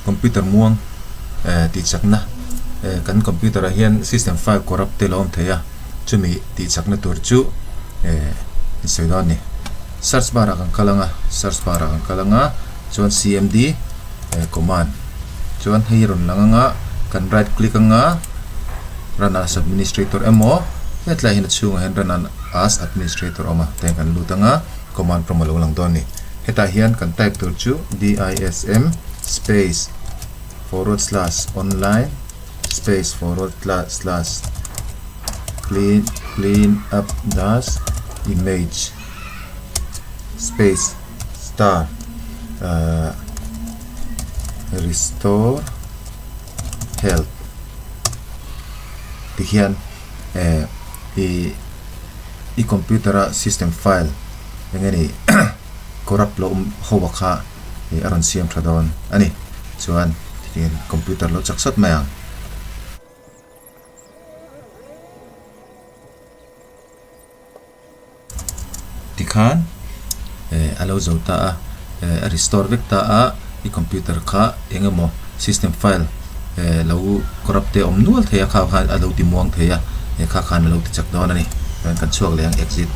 Computer muang tih chakna kan computer ah hian system file corrupt te a lo awm thei a, chumi tih chakna tur chu in sawi dawn a ni. Search bar ah kan kal ang a, search bar ah kan kal ang a, chuan cmd command chuan hei rawn lang ang a, kan right click ang a, run as administrator emaw hetlai hian a chhungah hian run as administrator a awm a, tiang kan lut ang a, command prompt a lo lang dawn a ni. Hetah hian kan type tur chu dism space forward slash online space forward slash clean clean up dash image space star ahh restore health tikhian eh ih i computer a system file eng nge ni corrupt lo awm ho a kha ih a rawn siam tha dawn a ni chuan tikhian computer lo chak sawt mai ang. Tikhan eh a lo zo ta a eh a restore vek ta a i computer kha eng emaw system file eh lo corrupt te awm nual thei a kha khan a lo ti muang thei a eh kha khan a lo ti chak dawn a ni chuan kan chhuak leh ang exit.